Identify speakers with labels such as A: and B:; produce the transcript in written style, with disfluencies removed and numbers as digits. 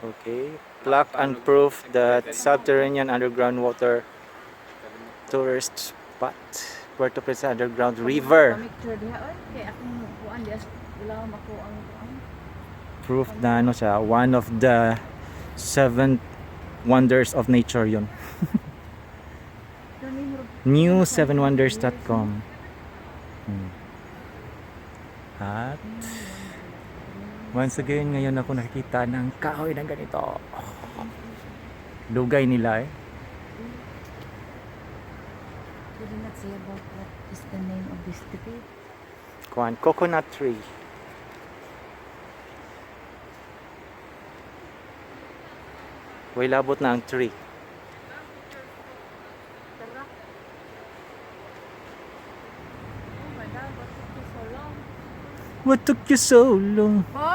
A: Okay. Plaque and proof that subterranean underground water tourist spot. Puerto Princesa Underground River.
B: Picture diha oy. Kay akong kuan diha ulawom ako ang kuan.
A: Proof na ano siya, one of the seven wonders of nature yun.
B: Kani murag
A: New7wonders.com. At once again, ngayon ako nakikita ng kahoy ng ganito. Lugay nila eh.
B: You did not say about what is the name of this tree.
A: Kuan, coconut tree. Way labot na ang tree.
B: Tara. Oh my God, what took you so long?
A: What took you so long?
B: Oh!